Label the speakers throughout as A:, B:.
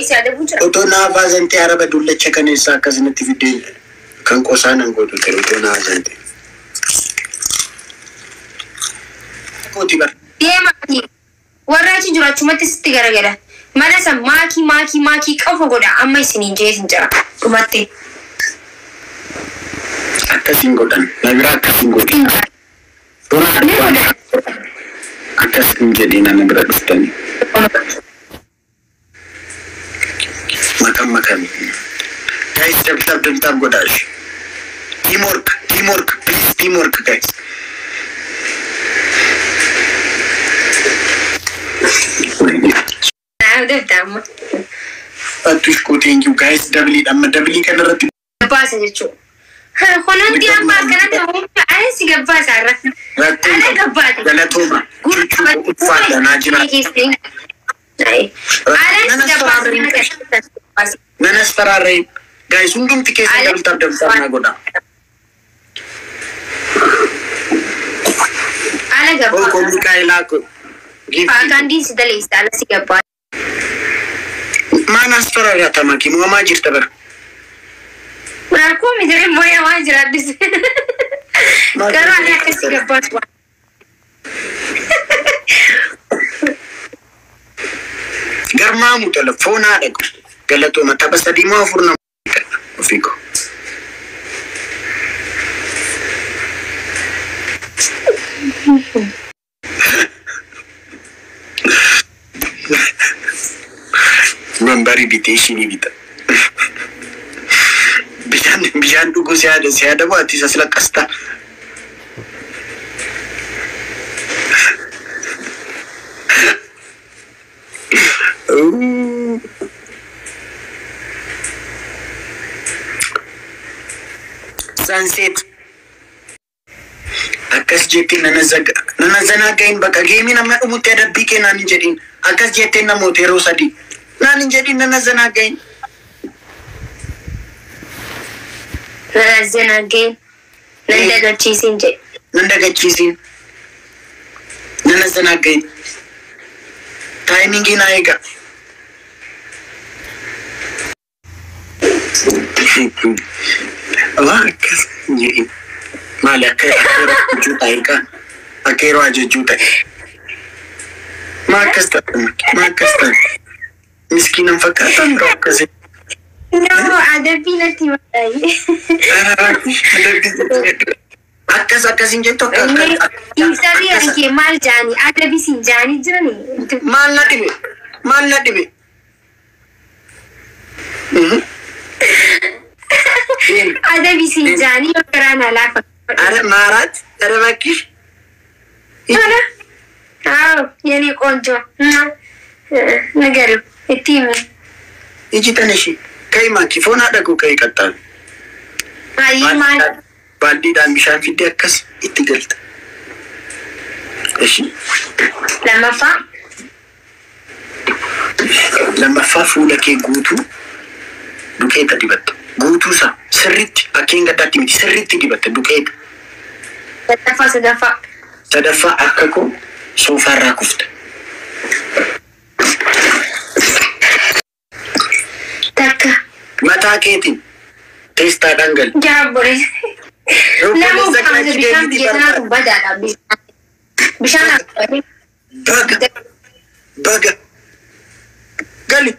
A: wayii si adabuu jira.
B: Otoo naaf haasantee araba dullacha kaneessaa akkasinatti fiddeen kan qosaa nan gootu ta'e otoo naa haasantee. Kooti bar.
A: Deemaati. Warra achi jiru achumatti sitti garagala. Mana san maakii maakii maakii qofa godha amma isiniin jeesin jira. Dhumatte.
B: Akkasiin godhan. Na bira akkasiin godhan.
A: Ni godha.
B: Akkas hin jedhiin ana bira dhuftanii. Makam makam. Guys, double tap, double tap godhaa ishee. Teamwork, teamwork, please, teamwork, guys.
A: Naaf dabta amma.
B: Fattush koo, thank you guys. Double amma double kanarratti
A: Gabbaasa jechuudha. Kunuunti amma akkanatti ani si gabbaasa irra.
B: Rakkoon
A: Ana
B: qabu.
A: gabbaate.
B: Galatooma. Chuchuu ulfaadha naa jira.
A: Alaan si gabbaasa.
B: Nanas faraarree. Guys, hundumti keessa double tap, double tap naa godha.
A: Ala
B: Oo koo
A: gabbaasa.
B: Mikaa'elaa koo. Giiftii.
A: Faakaandiin si daleessa ala si gabbaasa.
B: Maan as faraarraa maki moomaa jirta bara.
A: Rakkoo miti mooyaa waan jiraadhis. Garuu ani akkas si gabbaasu.
B: Garmaamu tola foon haadha ko. Galatooma tapha sadii moo afur nama ofii koo. Wambarii bitee ishinii bita. Bishaan dhuguu si yaada si yaada ati isas laqqasta. Sunset. Akkas jettiin nana zanaagayin bakka geemiin amma dhumutti adabbii kee naan hin jedhin. Akkas jetteen namoota yeroo sadii. Naan hin jedhin nana zanaagayin.
A: Nana zanaagayin. Nan dagachiisin jedhe.
B: Nan dagachiisin. Nana zanaagayin. Timingii naa eega. Waa akkas hin jedhin. Maali akka yeroo ajajjuu ta'e egaa? Akka yeroo ajajjuu ta'e. Maa akkas ta'e? Maa akkas ta'e? Miskiinan fakkaatan ta'u akkasii.
A: No, adabbii natti himadha.
B: Akkas akkas hin jettu akka akka
A: Ibsarri kee maal jaanii adabii siin jaanii jiranii.
B: Maal na dhibe? Maal na dhibe?
A: Adabii siin jaanii yoo garaa na laafa.
B: አረ ማራት አረ እባክሽ።
A: ኧረ አዎ የኔ ቆንጆ ንገሪው እትይም።
B: ሂጂ ተነሺ። ከይ ማኪ foon haadha koo ka'ii qaxxaalu.
A: Ayi maal?
B: Baaldiidhaan bishaan fiddee akkas itti galta. Eshi.
A: Lammaffaa.
B: Lammaffaa fuula kee guutuu duqeeta dibatta. Guutuu isaa sirriitti akka hin gaddaatti miti sirriitti dibatta duqeeta.
A: Sadaffaa sadaffaa.
B: Sadaffaa akka koo soofaarraa kufta.
A: Takka.
B: Mataa keetiin teestaadhaan gali.
A: Jaabbore. Nama ukkaamsa bishaan biyya sanaatu badaadha bishaan. Bishaan akka.
B: Baga. Baga. Gali.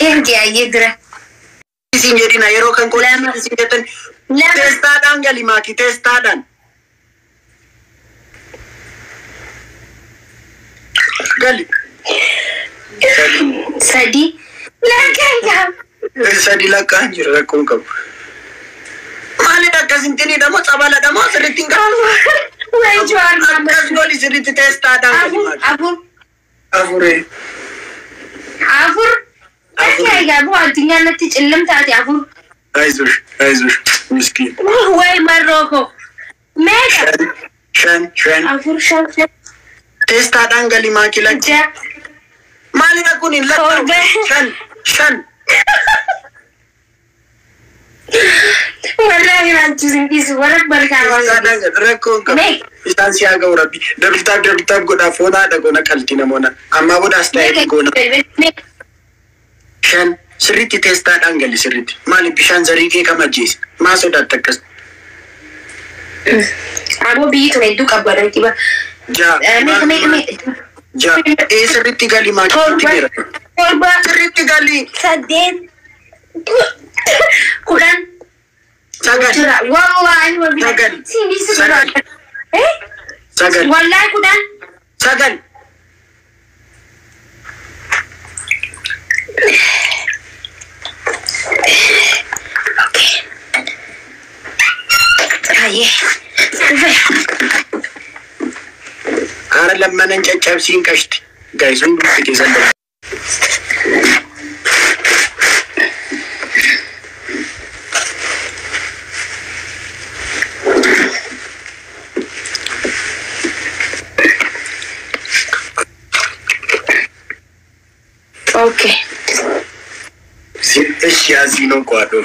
A: Ergi ayyee dura.
B: Isin jedhina yeroo kan koo
A: Lama.
B: isin jettan
A: Lama.
B: teestaadhaan gali maaki teestaadhaan. Gali.
A: Sadi. Lakkaan gaa.
B: Sadi lakkaan jira rakkoon qabu. Maalidha akkas hin tinidha moo tsabaladha moo sirriitti hin qabu?
A: Way Jawaar Mohaammed.
B: Akkas goli sirriitti teestaadhaan gali
A: Afur
B: maaki.
A: afur.
B: Afuree.
A: Afur. Lakkaa egaa bu'aa addunyaan natti cillim taate afur.
B: አይዞሽ አይዞሽ ምስኪን።
A: Way marrooko. Meeqa?
B: Shan shan.
A: Afur shan shan.
B: Teestaadhaan gali maaki lakki.
A: Ja'a.
B: Maalidha kun hin lakkaa'u?
A: Torba.
B: Shan shan.
A: Wallaahi raachuu sin dhiisu warra balkaan waan.
B: Rakkoon qabu.
A: Mee.
B: Isaan si haa ga'u rabbi. Double tap, double tap godhaa foonaadha goona qalti namoota. Ammaa boodaas ta'ee goona. Shan sirriitti teestaadhaan gali sirriitti. Maali bishaan zarii kee kam ajjeese? Maa sodaatta akkas?
A: Aboo biyyi tun hedduu qabbanatti ba.
B: Ja'a.
A: Meeqa meeqa meeqa?
B: Ja'a. Ee sirriitti gali maakiitti
A: 7
B: jira.
A: 7
B: Sirriitti gali.
A: 8 10
B: 9
A: jira. Wallaahi wabillahi.
B: 9
A: Siin dhiisu
B: 9
A: Eh?
B: 9
A: Wallaahi 10.
B: 9.
A: Okay. Baay'ee.
B: Haara lammanan caccabsiin qashti. Guys, hundumti keessan dha.
A: Okay.
B: Ishi asii noo qo'adhu.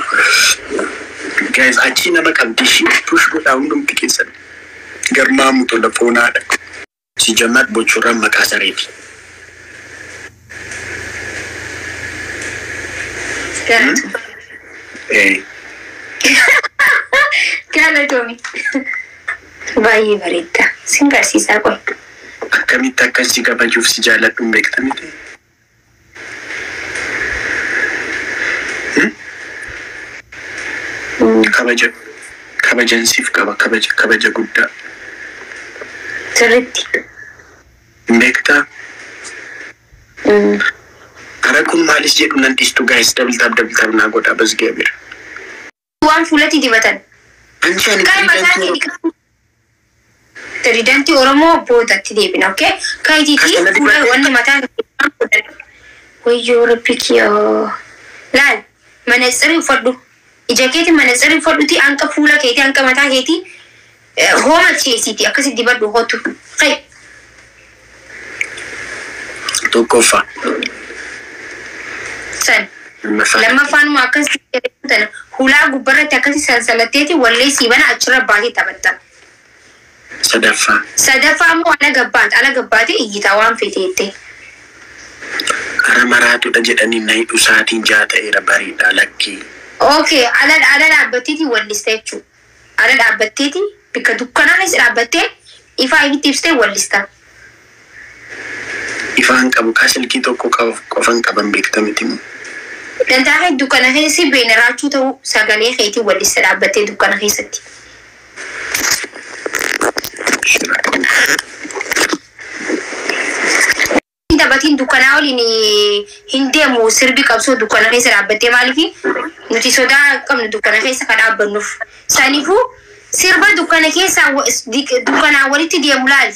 B: Guys, achi nama qabdi ishii push godhaa hundumti keessan. Garmaamu tola foonaadha. Sijammat bochurraan maqaa sareeti.
A: Galatoom.
B: Eh,
A: Galatoomi. Baay'ee bareedda. Sin garsiisaa qoy.
B: Akkamitti akkas si kabajuuf si jaalladhu hin beekta miti? Kabaja kabajan siif qaba, kabaja kabaja guddaa.
A: Sirriitti.
B: Hin beektaa? Kara kun maalis jedhu nan dhiistu guys, double tap, double tap naa godhaa basgee bira.
A: Waan fuulatti dibatan.
B: Anchi ani
A: Kan mataa
B: pirezidaantii
A: kee Pirezidaantii Oromoo boodatti deebina, okay? Kayitiitii
B: Kasala
A: fuula
B: dibatee?
A: Wanni mataa wayyoo rabbi kiyyoo. Laal, manatsirii uffadhu. Ija keeti manatsirii uffadhuti hanqa fuula keetii hanqa mataa keetii hooma cheesiiti akkasi dibadhu hootu. Kai.
B: Tokkoffaa.
A: San.
B: Lammaffaa.
A: Lammaffaanuma akkasi tana hulaa gubbarratti akkasi sansalatteeti wallee siibana achirra baatee taphatta.
B: Sadaffaa.
A: Sadaffaa immoo ala gabbaat ala gabbaatee iyyitaa waan feete jettee.
B: Kara maraatudha jedhanii na hidhu sa'aatiin 6 ta'eera bariidha lakkii.
A: Okay, ala ala dhaabbatteeti wallista jechuudha. Ala dhaabbatteeti bakka dukkanaa keessa dhaabbattee ifaa ibitti ibsitee wallista.
B: Ifaan qabu kaa silkii tokko qofan qaban beekta miti moo?
A: Dantaa kee dukkana keessa beena raachuu ta'uu sagalee keetii wallista dhaabbattee dukkana keessatti.
B: Shira.
A: Taphatiin dukkanaa waliin hin deemu sirbi qabsoo dukkana keessa dhaabbattee maaliif nuti sodaa qabnu dukkana keessa kan dhaabbannuuf. Saniifuu sirba dukkana keessaa dukkanaa walitti deemu laali.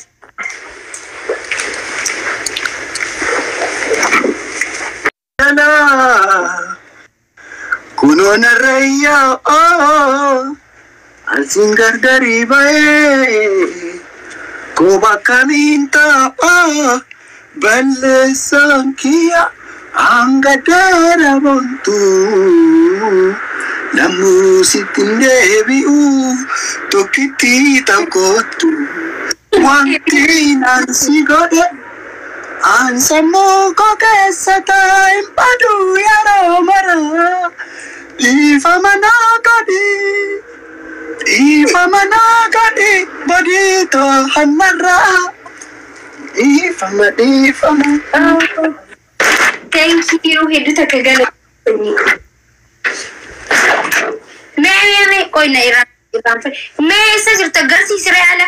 B: Jalaa kunoo narrayyaa ansiin gargarii ba'ee kooba akkamiin ta'a balleessaan kiyya hanga dheeramtu lammuu sitti hin deebi'u tokkitti tokkottu wanti naan si godhe. An sammuu koo keessa taa'een badu yeroo mara dhiifama naa godhi dhiifama naa godhi badii too hannarraa dhiifama dhiifama.
A: Thank you. Hedduu takka galatoomi. Mee mee mee qoy na irraan irraanfadhe. Mee eessa jirta garsiisi re'aala?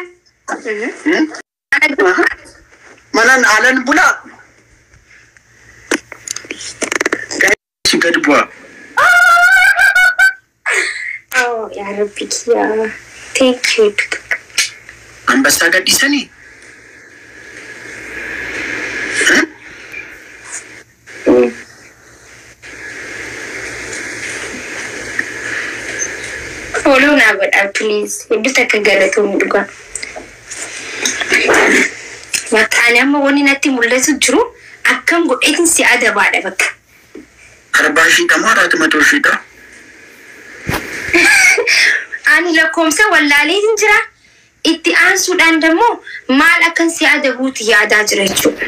B: Manan alan bulaa. Gadi bu'aa.
A: Oh, yaa rabbi kiyyaa. Thank you. Hedduu takka.
B: Ambassaa gadhiisanii? Hmm?
A: Follow naa godhaa please. Hedduu takka galatoomi dhugaa. Bakka ani amma wanni natti mul'atu jiru akkam godheetin si adabaadha bakka.
B: 40 ሺህ moo 400 ሺህ dha?
A: Ani lakkoomsa wallaaleetiin jira. Itti aansuudhaan dammoo maal akkan si adabuuti yaadaa jira jechuudha.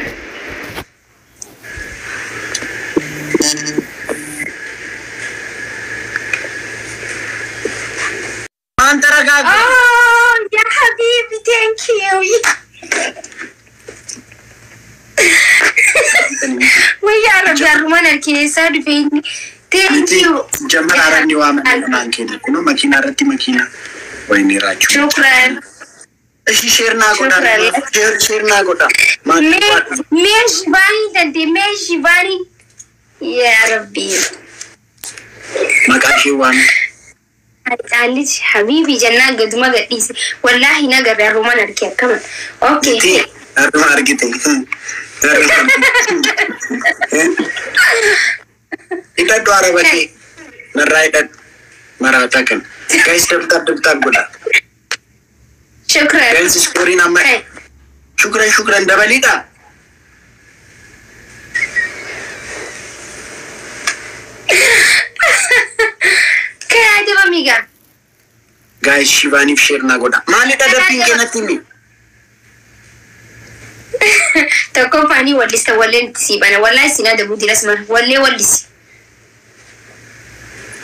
B: Maan taragaaga.
A: Oh, ya habibi, thank you. Wayyaa Rabbi har'umaan harkineessaa dhufe inni. Thank
B: Miti
A: you.
B: jammar arabni waa malee namaan kenna. Kunoo makiinaa irratti makiinaa. Wayinii raachuu.
A: Shukran.
B: Ishi share naa godha.
A: Shukran.
B: Share share naa godha. Maal
A: Mee mee shivaanii tante mee shivaanii. Yaa Rabbi.
B: Maqaa ishee waan.
A: Caallichi habibi jennaan gaduma gadhiise. Wallaahi na garee har'umaan harkee akkama. Okay.
B: Miti har'uma argite. Hidhadhu araba kee. Narraa hidhadhu. Maraataa kana. Guys, double tap, double tap godha.
A: Shukran.
B: Guys, scoring amma. Shukran, shukran dabaliidha.
A: Kee adabami gaa.
B: Guys, Shivaaniif share naa godha. Maalidha dabbiin keenatti himi?
A: Tokkoffaanii wallista walleen itti sii bana. Wallaahi siin adabuu diras mara. Wallee wallisi.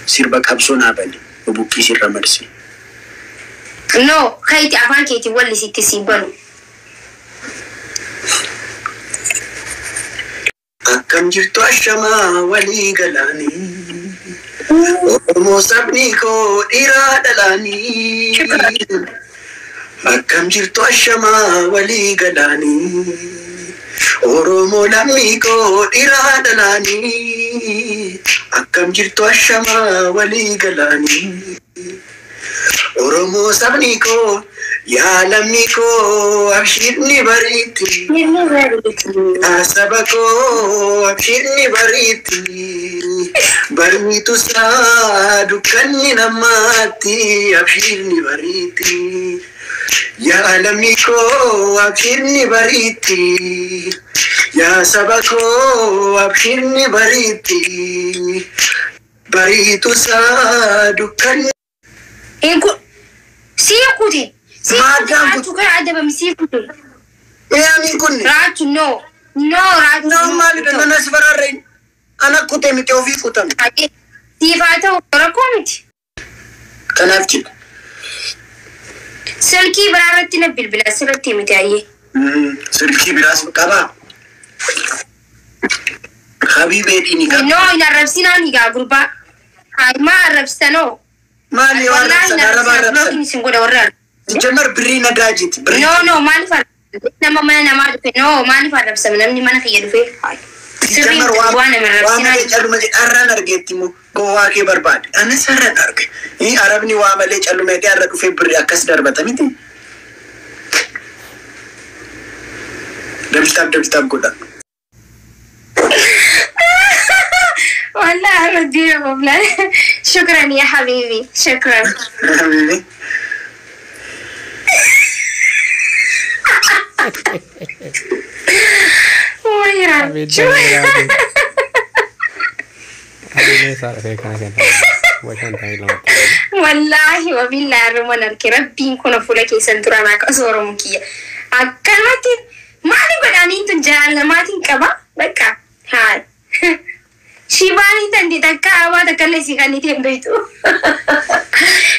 B: Sirba qabsoo naa bani. Bubuqqii sirra marsi.
A: No, kayti afaan keetiin wallisi itti sii banu.
B: Akkam jirtu ashamaa walii galaanii. Oromoo sabni koo dhiiraa dhalaanii. Akkam jirtu ashamaa walii galaanii. Oromoo lammii koo dhiiraa dhalaanii. Akkam jirtu ashamaa walii galaanii. Oromoo sabni koo yaa lammii koo abshirni bariitti. Yaa saba koo abshirni bariitti. Bariitu isaa dukkanni namaatti abshirni bariitti. Yaa lammii koo abshirni bariitti. Yaa saba koo abshirni bariitti. Bariitu isaa dukkanni.
A: Sii kute. Sii kute.
B: Maadaan
A: Raachuu kan adabami sii kute.
B: Mi'aamiin kunne.
A: Raachu no. No raachu.
B: No maalidha nanas bararreen. Ana kute miti ofii kutame.
A: Siif haa ta'u rakkoo miti.
B: Kanaaf jedha.
A: Silkii biraa irratti na bilbila sirriitti miti ayyee.
B: Silkii biraas qabaa. Habiibee ni qaba.
A: No hin arrabsinaan egaa gurbaa. Maa arrabsitanoo?
B: Maali yoo
A: Wallaahi
B: arrabsan
A: hin
B: arraba
A: arrabsinaa
B: arrabsan.
A: blookiin isin godha warra arrabsan.
B: Jammar birrii nadaajiti. Birrii.
A: No no maaliif arrabsan? Nama mana namaa dhufe no maaliif arrabsama namni mana kiyya dhufe? Sirrii
B: Jammar
A: miti
B: waa
A: waan nama
B: waa
A: arrabsinaa.
B: malee calluma jedhe har'aan argeetti immoo gowwaa kee barbaade. Anis har'aan arge. Inni arabni waa malee calluma jedhee har'a dhufee birrii akkas darbata miti. Double tap, double tap godha.
A: والله ردينا بابلا. شكرا يا حبيبي شكرا.
B: Habiibi.
A: ويا شو والله وبالله الرمان ربي كنا فولا كيسن ترانا كسور مكيا أكلمتي ما نقول أني تنجال ما تنكبا بكا هاي شيباني تندي تكا أوا تكلي سيغاني تندويتو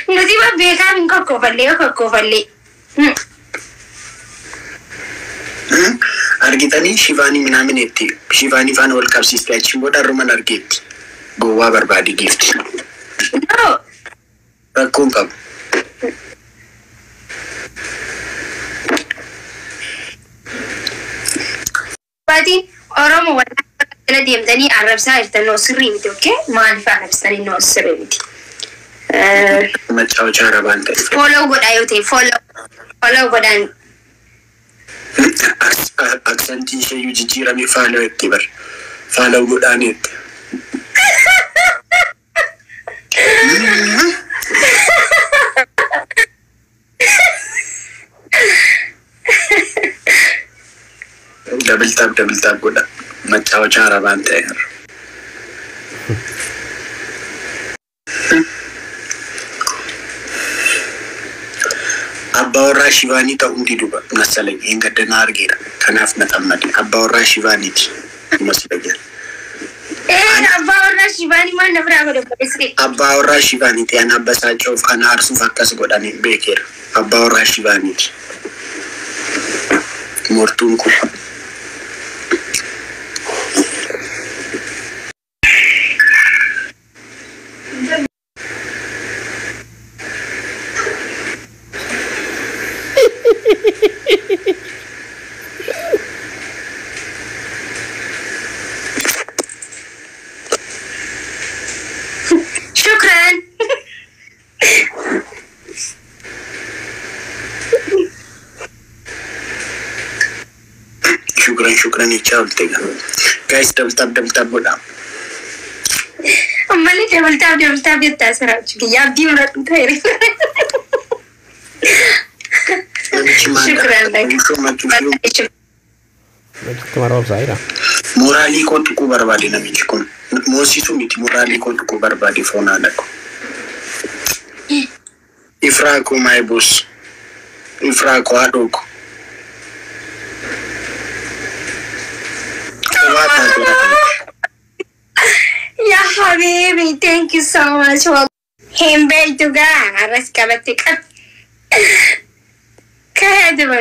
A: نسيبا بيكا من كوكو فلي كوكو فلي.
B: Argitanii Shivaanii minaamin itti Shivaanii faana wal qabsiiste achiin booda har'uman argeetti. Gowwaa barbaade giifti.
A: No.
B: Rakkoon qabu.
A: Baatiin Oromoo wal jala deemtanii arrabsaa jirtan noo sirrii miti okay? Maaliif arrabsitanii noo sirrii miti?
B: Maccaawachaa arabaan ta'e.
A: Follow godhaa yoo ta'e follow follow godhaan.
B: Aksantiin isheeyyuu jijjiiramee follow itti bar. Follow godhaan itti. Double tap, double tap godha. Maccaawachaa arabaan ta'e. Abbaa warraa Shivaanii ta'uun diduba masalany hin gaddanaa argeera. Kanaaf na xammade. Abbaa warraa Shivaaniiti. Masalanya.
A: Abbaa warraa Shivaanii maal na biraa godhe godhe?
B: Abbaa warraa Shivaaniiti. Ana abbasaacoof ana aarsuuf akkas godhanii beekeera. Abbaa warraa Shivaaniiti. Mortuun kun.
A: Shukran.
B: Shukran shukran jechaa oolte egaa. Guys, double tap, double tap godhaa.
A: Ammallee double tap, double tap jettaa asirraa kiyya abdii muradhu ta'e.
B: Namichi maal
A: Shukran lak.
B: Shukran.
C: Namichi roobsaa jira.
B: Mooraalii koo tuquu barbaade namichi kun. Moosituu miti, mooraalii koo tuquu barbaade foon haadha koo. Ifraa koo, my boss. Ifraa koo, haadhoo koo. Kophaa taate.
A: Ya habibi, thank you so much. Hin beektu gaa arras qabatte qab. Kaaduma.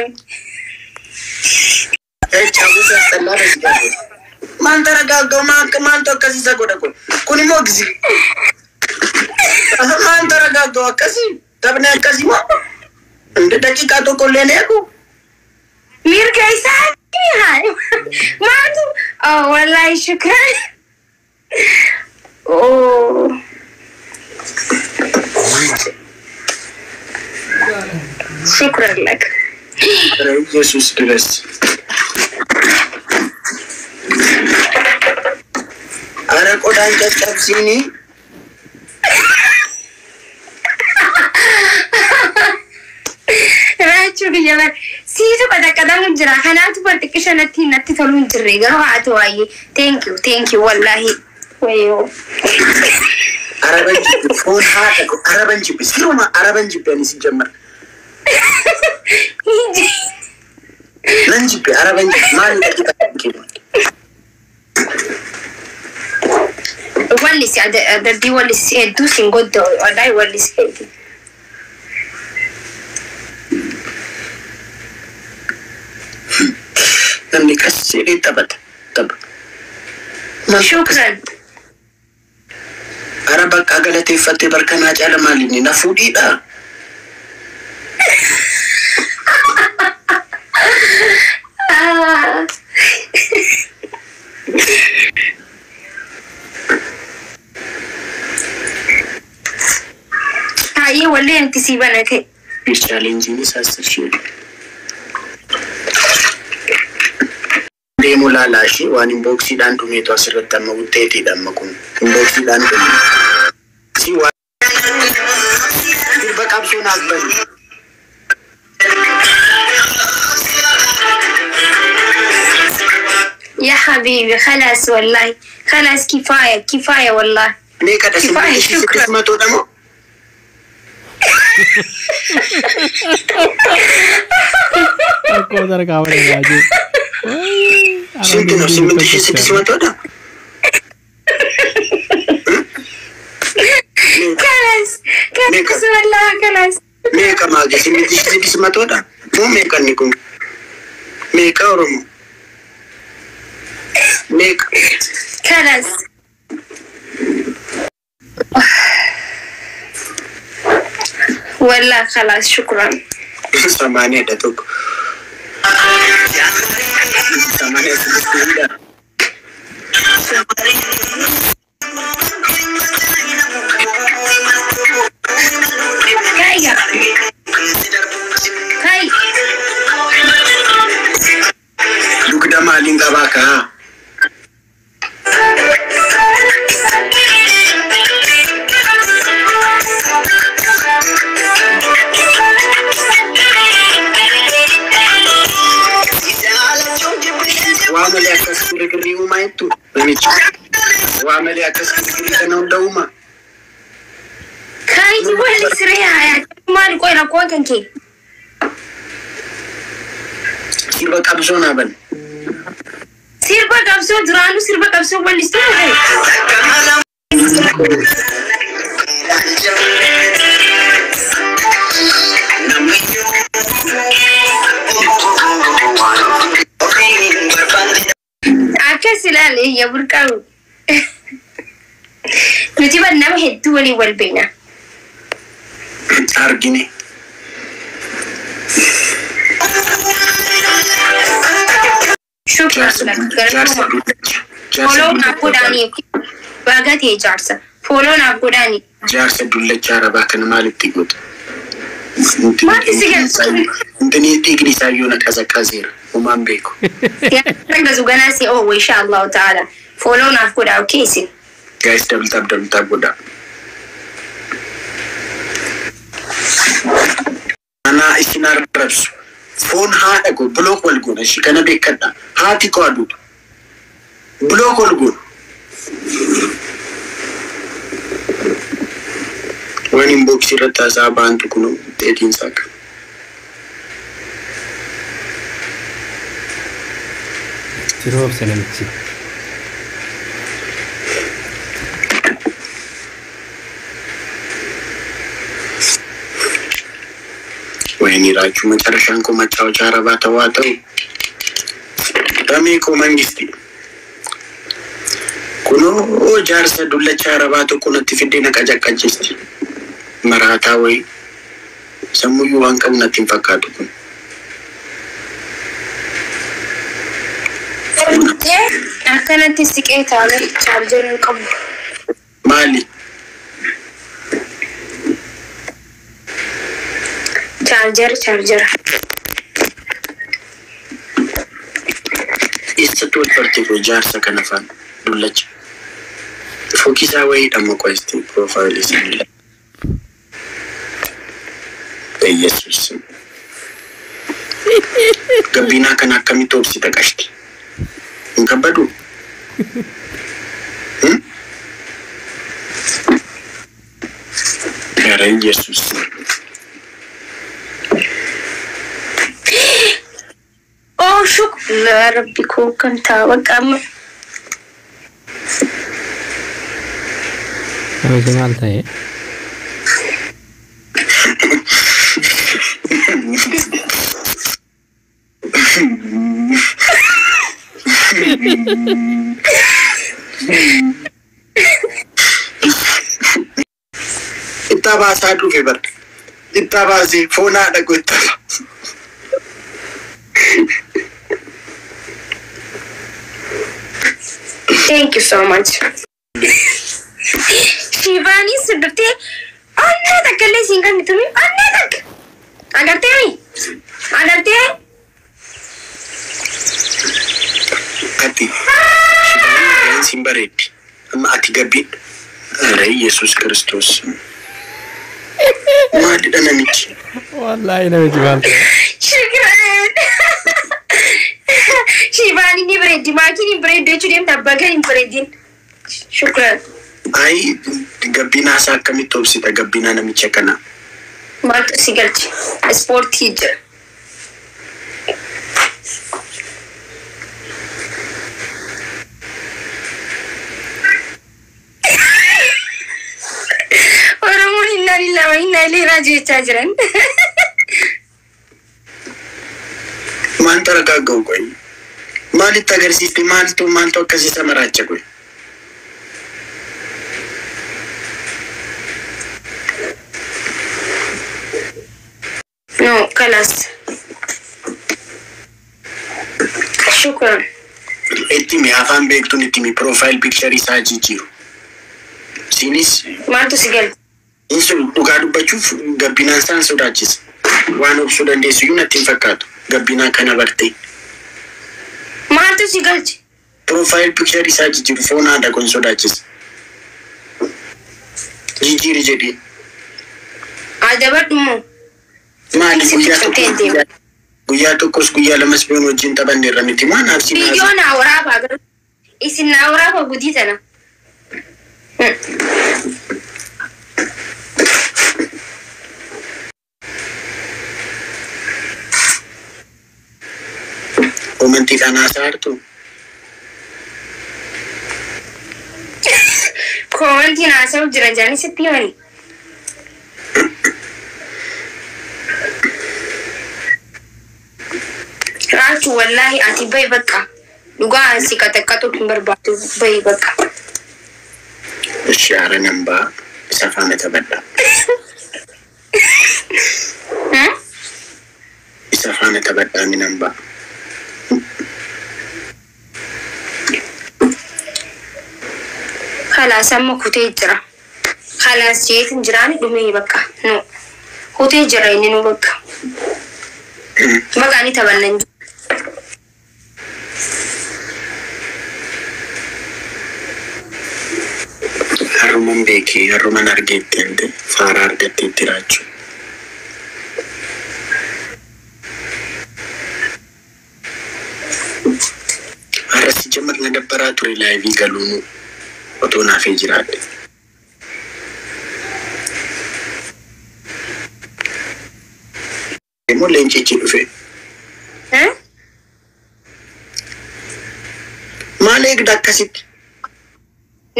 B: Maan taragaaggaw maantu akkasii isa godha kun? Kun immoo gisi. Maan taragaaggaw akkasii? Taphni akkasii moo? Inda daqiiqaa tokko illee ni eegu.
A: Mirga isaanii haa. Maantu? Oh, wallahi shukran. Oh. Shukran lak.
B: Yesuus ድረስ. Ara qodaan caccabsiini.
A: Raachuu biyya bara siitu qadaqqadamu jira. Kanaatu bar xiqqisha natti toluu hin jirre, garuu haa ta'u waayee. Thank you, thank you, wallahi. Wayyoo.
B: Araban jibbe, foon haadha koo araban jibbe, siruma araban jibbe ani si jammar. Nan jibbe, araban jibbe, maali daqiiqaa?
A: Wallisi adabbii wallisi hedduu sin godda, wallahi wallisi hedduu.
B: Namni qas jedhee taphata. Tapha.
A: Shukran.
B: Ara bakka galateeffattee barkanaa caala maalinni na fuudhiidha.
A: Ah. Hayyee, wallee nuti sii bana ta'e.
B: Challengeiin 10,000. Deemu laalaa ishee waan inboxiidhaan dhumeetu asirratti amma utteetiidha amma kun. Inboxiidhaan dhume. Si waan sirba qabsoo naaf bani.
A: يا حبيبي خلاص، والله خلاص، كفاية كفاية والله.
B: Meeqadha?
A: كفاية.
B: ስምንት ሺህ
A: شكرا.
B: ስድስት መቶ ደግሞ
C: Akkuma sadarkaa malee baay'ee.
B: ስንት ነው? 8600 dha?
A: خلاص خلاص، والله خلاص.
B: Meeqa maali? 8600 dha? Moo meeqa inni kun? Meeqa Oromoo? Meeqa?
A: خلاص، والله خلاص، شكرا.
B: ሰማንያ tokko. 86dha.
A: كاي كاي.
B: Dugda maaliin qabaa kaa? Waa malee akkas girgirrii uumaa jettu namichi. Waa malee akkas girgirrii kana hunda uumaa.
A: Kai walli siree haa maal qoy rakkoon kan kee.
B: Sirba qabsoo naa bani.
A: Sirba qabsoo duraanuu sirba qabsoo wallistuu ture. Akkas ilaali iyya burqaa'u. Nuti bar nama hedduu waliin wal beekna.
B: Argine.
A: Shukran
B: Jaarsa
A: galatuma.
B: dullacha.
A: Follow naaf godhaanii baga ta'e jaarsa. Follow naaf godhaanii.
B: Jaarsa dullacha arabaa kana maalitti goota?
A: Maali si galchu?
B: Intini dhiigni isaa iyyuu na qazaqazeera. Homaan beeku.
A: Gazu ganaa si oowwa insha Allahu ta'ala. Follow naaf godhaa okay isin.
B: Guys, double tap, double tap godhaa. Anaa isin arrabsu. Foon haadha koo block wal goona ishii kana beekadha. Haati koo aduutu. Block wal goona. Waan inbox irratti haasaa baantu kun dheedhiin isaa kana.
C: Itti roobse namichi.
B: ወይኔ ራችሁ መጨረሻን ኮ መጫወቻ አረባ ተዋጠው በሜኮ መንግስቲ kunoo jaarsa dullacha arabaa tokko natti fiddee na qacaqqachiisti. Maraataa wayii sammuyyuu waan qabu natti hin fakkaatu kun.
A: Akkanatti siqee taa'ee chaarjerii hin qabu.
B: Maali?
A: Chaarjera chaarjera.
B: Eessatti wal barte koo jaarsa kana faana dullacha? Fokkisaa wayiidha moo qoesti piroofaayilii isaa. Yesuus. Gabbinaa kana akkamitti obsita qashti? Hin kabbaduu? Gara Yesuus.
A: Oh shuk la rabbi koo kan ta'a bakka amma.
C: Namichi maal ta'e?
B: Itti baasaa dhufe bar. Itti baasee foon haadha koo itti baase.
A: Thank you so much. Shivaanis dhuftee onnee takka illee siin kan bitame onnee takka. Agartee agartee
B: Ati shibaan siin bareeddi. Amma ati gabbi. Ara Yesuus Kiristoos. Maalidha namichi?
C: Wallaahi namichi maal ta'e?
A: Shukran. Shivaanii ni bareeddi maakiin hin bareeddu jechuu deemta bagan hin bareeddin. Shukran.
B: Ayi gabbinaa isaa akkamitti obsita gabbinaa namicha kanaa?
A: Maaltu si galche? Ispoortii jira. Oromoon innaa lillahi wa innaa ilaihi raaji'uun jechaa jiran.
B: Maaltu ragaaga'u qoyi? Maalitti agarsiisti? Maaltu maaltu akkasii maraacha qoyi?
A: No, kalas. Shukran.
B: Itti mi afaan beektuun itti mi profile picture isaa jijjiiru. Siinis
A: Maaltu si galche?
B: Dhugaa dubbachuuf gabbinaan isaan sodaachisa. Waan obsuu dandeessu iyyuu natti hin fakkaatu. Gabbinaa kana bartee.
A: Maaltu si galche?
B: Profile picture isaa jijjiiru foon haadha kun sodaachisa. Jijjiiri jedhee.
A: Adabadhu immoo.
B: Maali
A: Sitti
B: guyyaa
A: cuftee
B: tokko
A: deema.
B: Guyyaa tokkos guyyaa lamas biyoon wajjin taphanneerra miti maan absii
A: Viidiyoo naa waraabaa garuu. Isin naa waraabaa gudii tana.
B: Koomantiidhaan haasaa jirtu.
A: Koomantiin haasa'u jira jedhanii sitti himani. Raachuu, wallaahi ati bahi bakka. Dhugaa si qaxaqqaxu hin barbaadu, bahi bakka.
B: Ishi haara nan ba'a. Isa faana taphadhaa.
A: Hmm?
B: Isa faana taphadhaa, ni nan ba'a.
A: Khalaas, amma kutee jira. Khalaas jeetin jiraani dhumee bakka. No. Kutee jira inni nu bakka. Bakka ni taphannan.
B: Harruman beekee, harruman argeetti hante faara argatteetti jiraachuu. Har'a si jamar na dabbaraa ture live galuun otoo naafee jiraadhe. Immoo leencichi dhufe.
A: Eh?
B: Maal eegda akkasitti?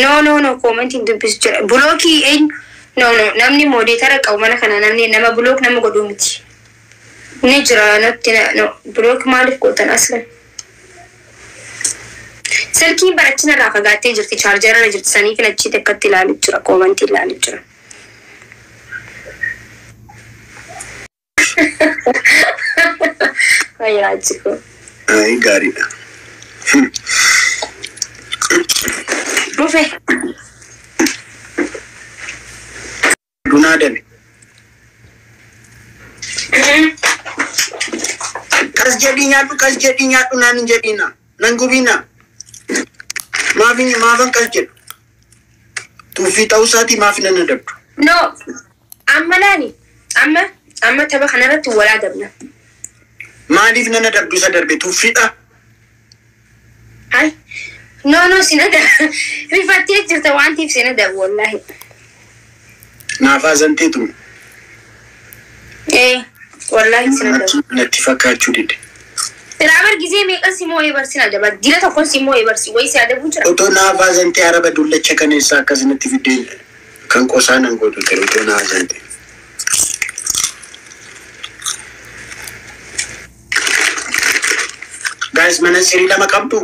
A: No, no, no, koomantiin dubbisu jira. Block eenyu? No, no, namni moderator qabu mana kana namni nama block nama godhuu miti. Ni jira natti no, block maaliif gootan aslan? Silkiin barachina irraa fagaattee jirti, charger irra jirti, saniif achitti akkatti ilaalu jira, koomantii ilaalu jira. Fayyaa jikoo.
B: Ay, gaariidha.
A: Dhufe.
B: Dunaa dame. Kas jedhii nyaadhu, kas jedhii nyaadhu naan hin jedhiina. Nan gubiina. Maafin maafan kas jedhu? Tuffii ta'uu isaatii maaf nan adabdu?
A: No, amma laani, amma tapha kanarratti wal adabna.
B: Maaliif nan adabdu isa darbe tuffiidha?
A: Ay, no, no, sin adab. Rifattee jirta waan ta'eef sin adabu wallaahi.
B: Naaf haazanteetu.
A: Ee, wallaahi sin adabu.
B: Natti fakkaachuu dide.
A: Silaa bar gizee meeqan si moo'ee barsin adaba. Dila tokkoon si moo'ee barsi wayi si adabuun jira.
B: Otoo naaf haazantee araba dullacha kaneessaa akkasinatti fiddeen kan qosaa nan gootu ture otoo naa haazantee. Guys, mana sirii lama qabdu?